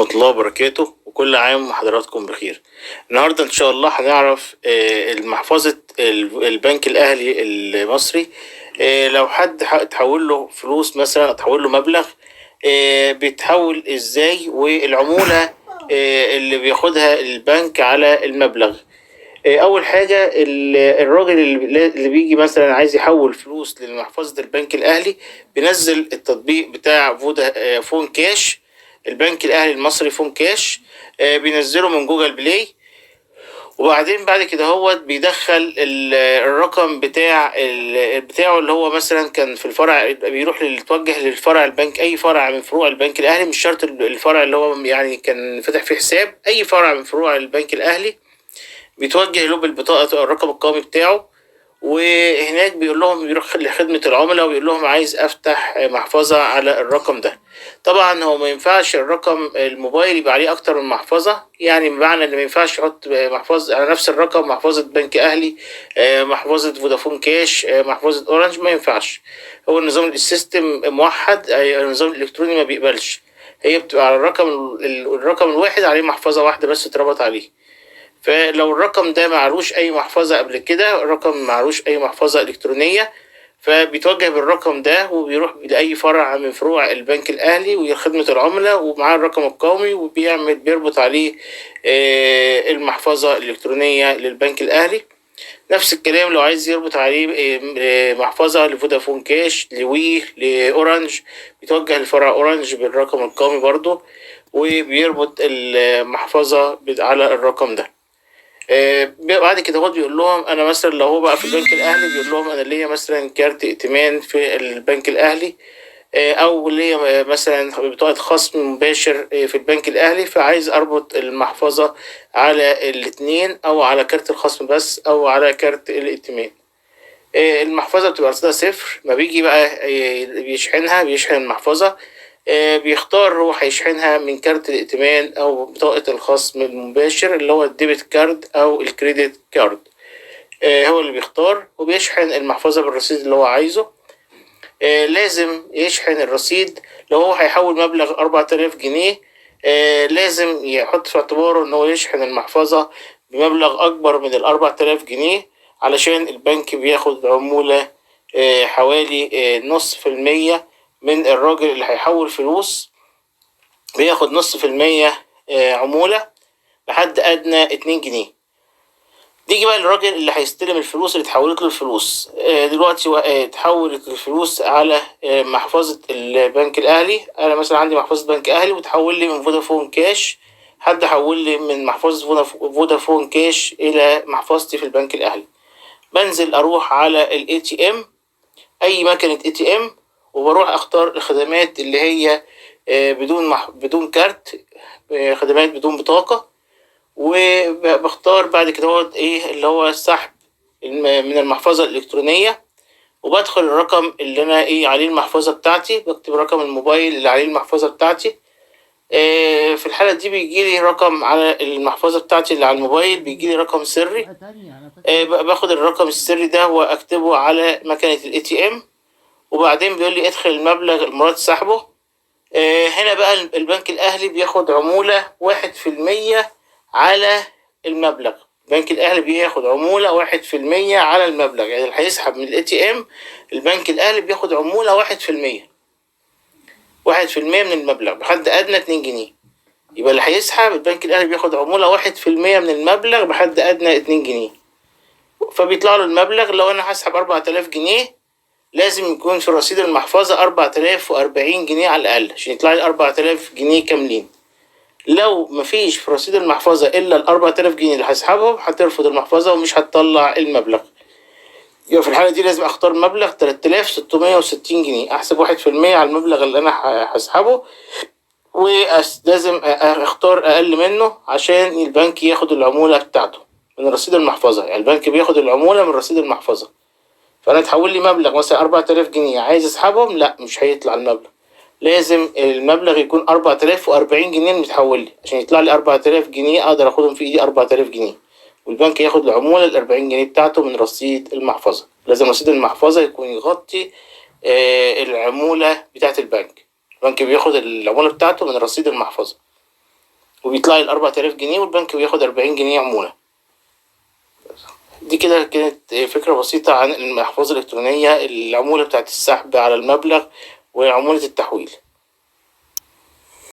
ورحمة الله وبركاته، وكل عام وحضراتكم بخير. النهاردة إن شاء الله هنعرف المحفظة البنك الأهلي المصري. لو حد تحول له فلوس مثلا، تحول له مبلغ، بيتحول إزاي، والعمولة اللي بياخدها البنك على المبلغ. اول حاجة الراجل اللي بيجي مثلا عايز يحول فلوس لمحفظه البنك الاهلي، بينزل التطبيق بتاع فودافون كاش، البنك الاهلي المصري فون كاش، بينزله من جوجل بلاي. وبعدين بعد كده هو بيدخل الرقم بتاعه اللي هو مثلا كان في الفرع، بيروح يتوجه للفرع البنك، اي فرع من فروع البنك الاهلي، مش شرط الفرع اللي هو يعني كان فاتح فيه حساب، اي فرع من فروع البنك الاهلي بيتوجه له بالبطاقة الرقم القومي بتاعه. وهناك بيقول لهم، بيروح لخدمة العملاء ويقول لهم عايز افتح محفظة على الرقم ده. طبعا هو ما ينفعش الرقم الموبايل يبقى عليه اكتر من محفظة، يعني بمعنى ان ما ينفعش يحط محفظة على نفس الرقم، محفظة بنك اهلي، محفظة فودافون كاش، محفظة اورنج، ما ينفعش. هو النظام ال system موحد، النظام الالكتروني ما بيقبلش، هي بتبقى على الرقم الواحد عليه محفظة واحدة بس اتربط عليه. فلو الرقم ده معلوش اي محفظة قبل كده، الرقم معلوش اي محفظة الكترونية، فبيتوجه بالرقم ده وبيروح لأي فرع من فروع البنك الأهلي وخدمة العملاء، ومعاه الرقم القومي، وبيعمل بيربط عليه المحفظة الإلكترونية للبنك الأهلي. نفس الكلام لو عايز يربط عليه محفظة لفودافون كاش، لوي، لأورنج، بيتوجه لفرع أورنج بالرقم القومي برضو، وبيربط المحفظة على الرقم ده. بعد كده هو بيقول لهم انا مثلا لو هو بقى في البنك الاهلي، بيقول لهم انا ليا مثلا كارت ائتمان في البنك الاهلي، او ليا مثلا بطاقة خصم مباشر في البنك الاهلي، فعايز اربط المحفظة على الاتنين، او على كارت الخصم بس، او على كارت الائتمان. المحفظة بتبقى رصيدها صفر، ما بيجي بقى بيشحنها، بيشحن المحفظة، بيختار هو هيشحنها من كارت الائتمان او بطاقة الخصم المباشر اللي هو ال debit card او ال credit card، هو اللي بيختار وبيشحن المحفظة بالرصيد اللي هو عايزه. لازم يشحن الرصيد، لو هو هيحول مبلغ 4000 جنيه، لازم يحط في اعتباره ان هو يشحن المحفظة بمبلغ اكبر من 4000 جنيه، علشان البنك بياخد عمولة حوالي نص في المية من الراجل اللي هيحول فلوس، بياخد نص في المية عمولة لحد أدنى 2 جنيه. نيجي بقى للراجل اللي هيستلم الفلوس اللي اتحولت له الفلوس. دلوقتي اتحولت الفلوس على محفظة البنك الأهلي. أنا مثلا عندي محفظة بنك أهلي وتحول لي من فودافون كاش، حد حول لي من محفظة فودافون كاش إلى محفظتي في البنك الأهلي. بنزل أروح على ال ATM، أي مكنة ATM، وبروح أختار الخدمات اللي هي بدون كارت، خدمات بدون بطاقة، وبختار بعد كده هو ايه اللي هو السحب من المحفظة الإلكترونية، وبدخل الرقم اللي أنا ايه عليه المحفظة بتاعتي، بكتب رقم الموبايل اللي عليه المحفظة بتاعتي. في الحالة دي بيجيلي رقم على المحفظة بتاعتي اللي على الموبايل، بيجيلي رقم سري، باخد الرقم السري ده وأكتبه على مكنة ال ATM، وبعدين بيقول لي ادخل المبلغ المراد سحبه. هنا بقى البنك الأهلي بياخد عمولة 1% على المبلغ. البنك الأهلي بياخد عمولة 1% على المبلغ، يعني اللي هيسحب من ال ATM البنك الأهلي بياخد عمولة واحد في المية، واحد في المية من المبلغ بحد أدنى 2 جنيه. يبقى اللي هيسحب البنك الأهلي بياخد عمولة 1% من المبلغ بحد أدنى 2 جنيه، فبيطلع له المبلغ. لو أنا هسحب 4000 جنيه لازم يكون في رصيد المحفظة 4040 جنيه على الأقل عشان يطلع لي 4000 جنيه كاملين. لو مفيش في رصيد المحفظة إلا 4000 جنيه اللي هسحبهم، هترفض المحفظة ومش هتطلع المبلغ. يبقى في الحالة دي لازم أختار مبلغ 3660 جنيه، أحسب 1% على المبلغ اللي أنا هسحبه، ولازم أختار أقل منه عشان البنك ياخد العمولة بتاعته من رصيد المحفظة. يعني البنك بياخد العمولة من رصيد المحفظة. فأنا اتحول لي مبلغ مثلا 4000 جنيه عايز أسحبهم، لا مش هيطلع المبلغ، لازم المبلغ يكون 4040 جنيه متحول لي عشان يطلع لي 4000 جنيه أقدر أخدهم في إيدي 4000 جنيه، والبنك ياخد العمولة 40 جنيه بتاعته من رصيد المحفظة. لازم رصيد المحفظة يكون يغطي العمولة بتاعت البنك. البنك بياخد العمولة بتاعته من رصيد المحفظة. وبيطلع لي 4000 جنيه، والبنك بياخد 40 جنيه عمولة. دي كده كانت فكرة بسيطة عن المحفظة الإلكترونية، العمولة بتاعت السحب على المبلغ وعمولة التحويل.